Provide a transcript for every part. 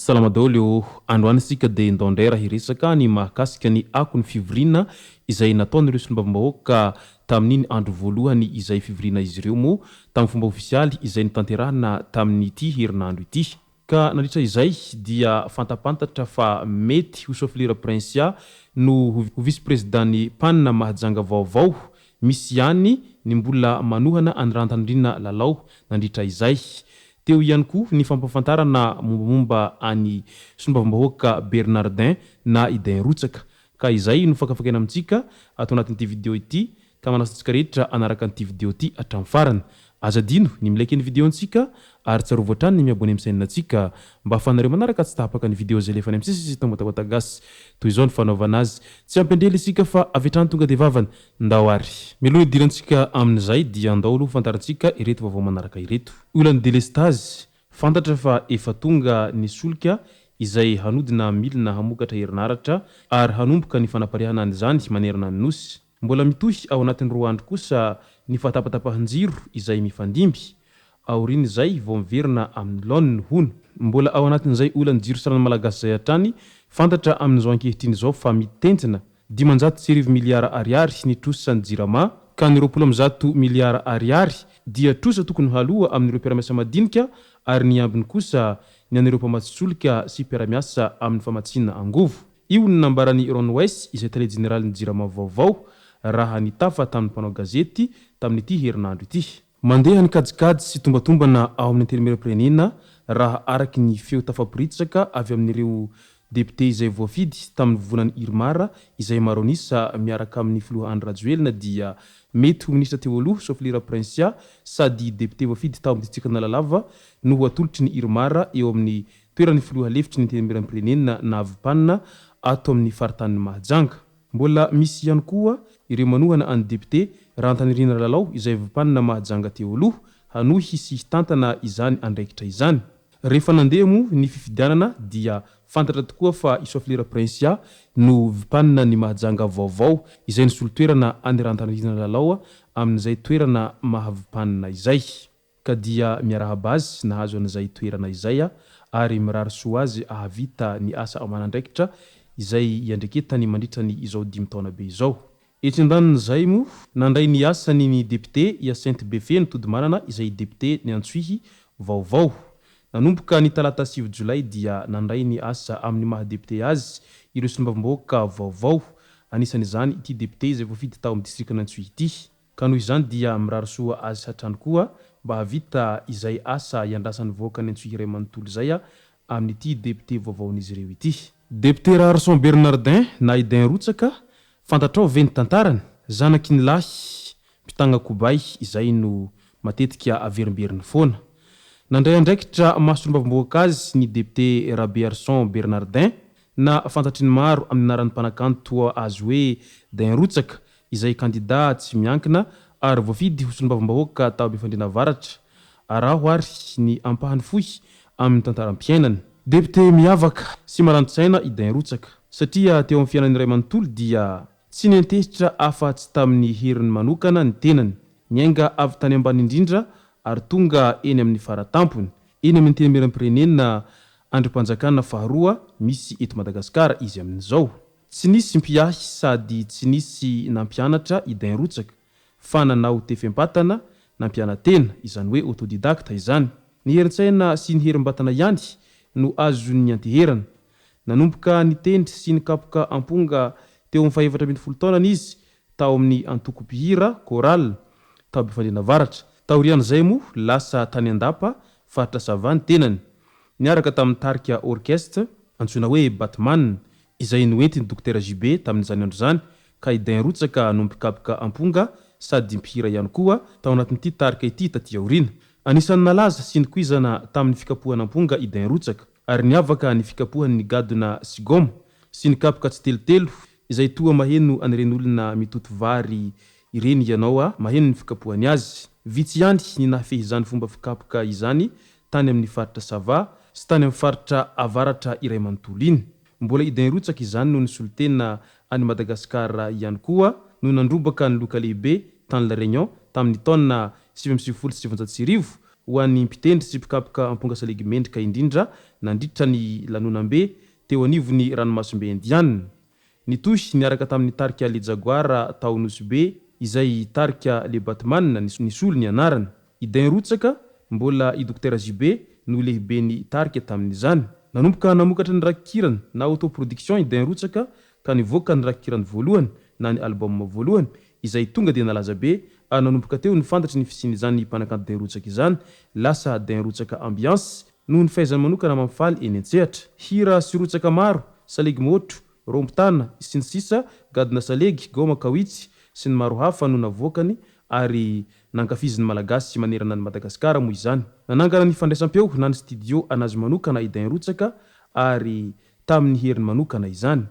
Salama daholo ô! Androany isika dia ndao indray raha hiresaka ny mahakasika ny akon'ny fivoriana izay nataon'ireo solombavambahoaka tamin'iny andro voalohany izay fivoriana izy ireo moa tamin'ny fomba ofisialy izay notanterahina tamin'ity herinandro ity. Ka nandritra izay dia fantapantatra fa mety ho Soafilira Princia no ho vice-prezidan'ny Pan Mahajanga vaovao, misy ihany ny mbola manohana an'i Rahantanirina Lalao nandritra izay. Teo ihany koa ny fampahafantarana mombamomba an'i solombavambahoaka Bernardin na i Dain Rotsaka. Ka izay no fakafakaina amintsika ato anatin'ity video ity ka manasa antsika rehetra hanaraka an'ity video ity hatramin'ny farany. Aza adino ny mi-like ny video antsika ary tsarovy hatrany ny mi-abonner amin'ny chaîne antsika mba ahafahanareo manaraka tsy tapaka ny video izay alefanay misesisesy eto Motawata Gasy. Toy izao ny fanaovana azy. Tsy ampy andrely isika fa avy hatrany tonga dia vavany. Ndao ary. Mialoha hidirantsika amin'izay dia andao aloha ho fantarintsika ireto vaovao manaraka ireto. Olan'ny delestazy, Fantatra fa efa tonga ny solika izay hanodina milina hamokatra herinaratra ary hanomboka ny fanapariahana an'izany manerana ny Nosy. Mbola mitohy ao anatin'ny roa andro kosa ny fahatapatapahan-jiro izay mifandimby. Aorian'izay vao miverina amin'ny laoniny, hono. Mbola ao anatin'izay olan'ny jiro sy rano malagasy izay hatrany, fantatra amin'izao ankehitriny izao fa mitentina 1500 miliara ariary ny trosan'ny Jirama, ka ny 120 miliara ariary dia trosa tokony haloa amin'ireo mpiara-miasa madinika ary ny ambiny kosa ny an'ireo mpamatsy solika sy mpiara-miasa amin'ny famatsiana angovo. Io no nambaran'i Ron Weiss izay tale jeneralin'ny Jirama vaovao raha nitafa tamin'ny mpanao gazety tamin'ity herinandro ity. Mandeha ny kajikajy sy tombatombana ao amin'ny Antenimierampirenena raha araky ny feo tafaporitsaka avy amin'ireo depiote izay voafidy tamin'ny vovonan'ny Irmar izay maro an'isa miaraka amin'ny filoha Andry Rajoelina dia mety ho minisitra teo aloha Soafilira Princia sady depiote voafidy tao amin'ny distrikan'Analalava no ho atolotry ny Irmar eo amin'ny toeran'ny filoha lefitry ny Antenimierampirenena na Vpan ato amin'ny faritanin'i Mahajanga. Mbola misy ihany koa ireo manohana an'i depiote Rahantanirina Lalao izay vpan Mahajanga teo aloha hanohy sy hitantana izany andraikitra izany. Rehefa nandeha moa ny fifidianana dia fantatra tokoa fa i Soafilira Princia no vpan ny Mahajanga vaovao izay nisolo toerana an'i Rahantanirina Lalao amin'izay toerana maha vpan izay. Ka dia miarahaba azy nahazo an'izay toerana izay aho ary mirary soa azy ahavita ny asa aman'andraikitra izay iandreketany mandritra ny izao dimy taona be izao. Etsy andanin'izay moa, nandray ny asany ny depite Hyacinthe Befeno Todimanana izay depite ny Antsohihy vaovao. Nanomboka ny talata sivy jolay dia nandray ny asa amin'ny maha depite azy ireo solombavambahoaka vaovao, anisan'izany ity depite izay voafidy tao amin'ny distrikan'Antsohihy ity. Ka noho izany dia mirary soa azy hatrany koa mba hahavita izay asa iandrasan'ny vahoakan'i Antsohihy iray manontolo izay amin'ity depiote vaovaon'izy ireo ity. Depiote Raharison Bernardin na i Dain Rotsaka, fantatrao ve ny tantarany? Zanaky ny lahy mpitagna kobay izay no matetika averimberiny foana. Nandray andraikitra maha solombavambahoaka azy ny depiote Rabearison Bernardin na fantatry ny maro amin'ny anaran'ny mpanakanto toa azy hoe Dain Rotsaka izay kandida tsy miankina ary voafidy ho solombavambahoaka tao Befandriana Avaratra. Araho ary ny ampahany fohy amin'ny tantaram-piainany. Depiote miavaka sy maranitsaina i Dain Rotsaka, satria teo amin'ny fiainany iray manontolo dia tsy niantehitra afa-tsy tamin'ny heriny manokana ny tenany. Niainga avy tany ambany indrindra ary tonga eny amin'ny fara-tampony, eny amin'ny Antenimierampirenena andrim-panjakana faharoa misy eto Madagasikara izy amin'izao. Tsy nisy mpiahy sady tsy nisy nampianatra i Dain Rotsaka fa nanao tefem-patana nampiana-tena, izany hoe autodidacte izany. Ny herin-tsaina sy ny herim-batana ihany no azony nianteherana. Nanomboka nitendry sy nikapoka amponga teo amin'ny faha-14 taonany izy tao amin'ny antoko mpihira, chorale, tao Befandriana Avaratra. Taorian'izay moa lasa tany Andapa, faritra Sava ny tenany. Niaraka tamin'ny tarika orchestre antsoina hoe Batman izay noentin'i Dokotera JB tamin'izany andro izany ka i Dain Rotsaka no mpikapoka amponga sady mpihira ihany koa tao anatin'ity tarika ity taty aoriana. Anisan'ny nalaza sy nikoizana tamin'ny fikapohana amponga i Dain Rotsaka. ary niavaka ny fikapohany ny gadona sy goma sy ny kapoka tsitelotelo izay toa maheno an'ireny olona mitoto vary ireny ianao maheno ny fikapohany azy. Vitsy ihany ny nahafehy izany fomba fikapoka izany tany amin'ny faritra Sava sy tany amin'ny faritra avaratra iray manontolo iny. Mbola i Dain Rotsaka izany no nisolo tena an'i Madagasikara ihany koa no nandrombaka ny loka lehibe tany La Réunion tamin'ny taona 1999 ho an'ny mpitendry sy mpikapoka amponga salegy mendrika indrindra nandritra ny lanonam-be teo anivon'ny ranomasimbe Indiana. Nitohy niaraka tamin'ny tarika Le Jaguar tao Nosy Be izay tarika Le Batman nisolo ny anarany. I Dain Rotsaka, mbola i Dokotera JB no lehiben'ny tarika tamin'izany. Nanomboka namokatra ny rakikirany na auto-production i Dain Rotsaka ka nivoaka ny rakikirany voalohany na ny album voalohany izay tonga dia nalaza be ary nanomboka teo ny fantatry ny fisian'izany mpanakanto Dain Rotsaka izany, lasa Dain Rotsaka Ambiance noho ny fahaizany manokana mampifaly eny an-tsehatra. Hira sy rotsaka maro, salegy môtro, rombo-tana, sy ny sisa, gadona salegy, goma kawitsy, sy ny maro hafa no navoakany ary nankafizin'ny Malagasy manerana an'i Madagasikara moa izany. Nanangana ny fandraisam-peo na ny studio an'azy manokana i Dain Rotsaka ary tamin'ny heriny manokana izany.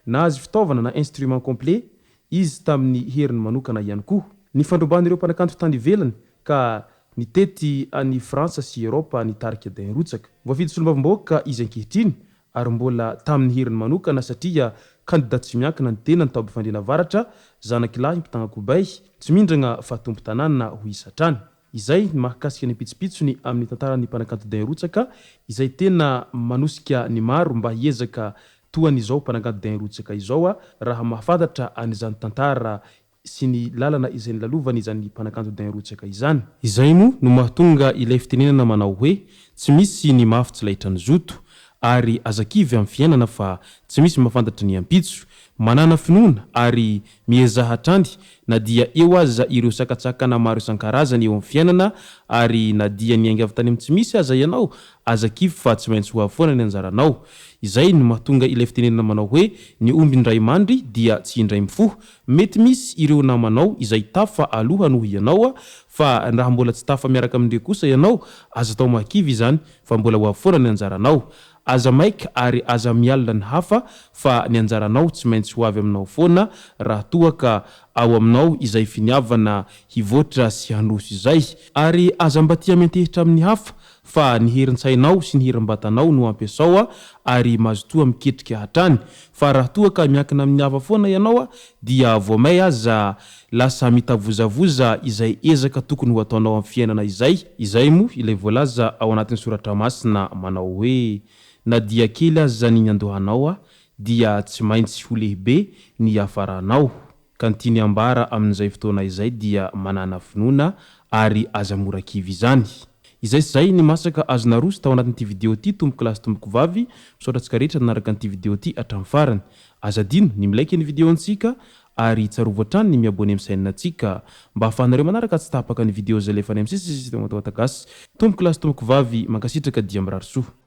Nahazo fitaovana na instrument complet izy tamin'ny heriny manokana ihany koa. Ny fandroban'ireo mpanakanto tany ivelany ka nitety an'i Frantsa sy Eropa ny tarika Dain Rotsaka. Voafidy solombavambahoaka izy ankehitriny ary mbola tamin'ny heriny manokana satria kandida tsy miankina ny tenany tao Befandriana Avaratra, zanak'i lahy mpitagna kobay, tsy mindragna fa tompon-tanàna ho isa hatrany. Izay ny mahakasika ny pitsopitsony amin'ny tantaran'ny mpanakanto Dain Rotsaka izay tena manosika ny maro mba hiezaka toa an'izao mpanakanto Dain Rotsaka izao raha mahafantatra an'izany tantara sy ny lalana izay nilalovany izany mpanakanto Dain Rotsaka izany. Izay moa no mahatonga ilay fitenenana manao hoe tsy misy ny mafy tsy laitran'ny zoto ary aza kivy amin'ny fiainana fa tsy misy mahafantatra ny ampitso. Manàna finoana ary miezaha hatrany na dia eo aza ireo sakatsakana maro isan-karazany eo amin'ny fiainana ary na dia niainga avy tany amin'ny tsy misy aza ianao aza kivy fa tsy maintsy ho avy foana ny anjaranao. Izay no mahatonga ilay fitenenana manao hoe ny omby indray mandry dia tsy indray mifoha. Mety misy ireo namanao izay tafa aloha noho ianao fa raha mbola tsy tafa miaraka amindreo kosa ianao aza atao mahakivy izany fa mbola ho avy foana ny anjaranao. Aza maika ary aza mialona ny hafa fa ny anjaranao tsy maintsy ho avy aminao foana raha toa ka ao aminao izay finiavana hivoatra sy handroso izay. Ary aza mba tia miantehitra amin'ny hafa fa ny herin-tsainao sy ny herim-batanao no ampiasao ary mazotoa miketrika hatrany fa raha toa ka miankina amin'ny hafa foana ianao dia vao may aza lasa mitavozavoza izay ezaka tokony ho ataonao amin'ny fiainana izay, izay moa ilay voalaza ao anatin'ny soratra masina manao hoe na dia kely aza ny niandohanao dia tsy maintsy ho lehibe ny hiafaranao ka ny tiany ambara amin'izay fotoana izay dia manàna finoana ary aza mora kivy izany. Izay sy izay ny masaka azo naroso tao anatin'ity video ity tompoko lahy sy tompoko vavy, misaotra antsika rehetra nanaraka an'ity video ity hatramin'ny farany. Aza adino ny mi-like ny video antsika ary tsarovy hatrany ny mi-abonner amin'ny chaîne antsika mba ahafahanareo manaraka tsy tapaka ny video izay alefanay amin'ny sisisisy eto Madagasy. Tompoko lahy sy tompoko vavy, mankasitraka dia mirary soa.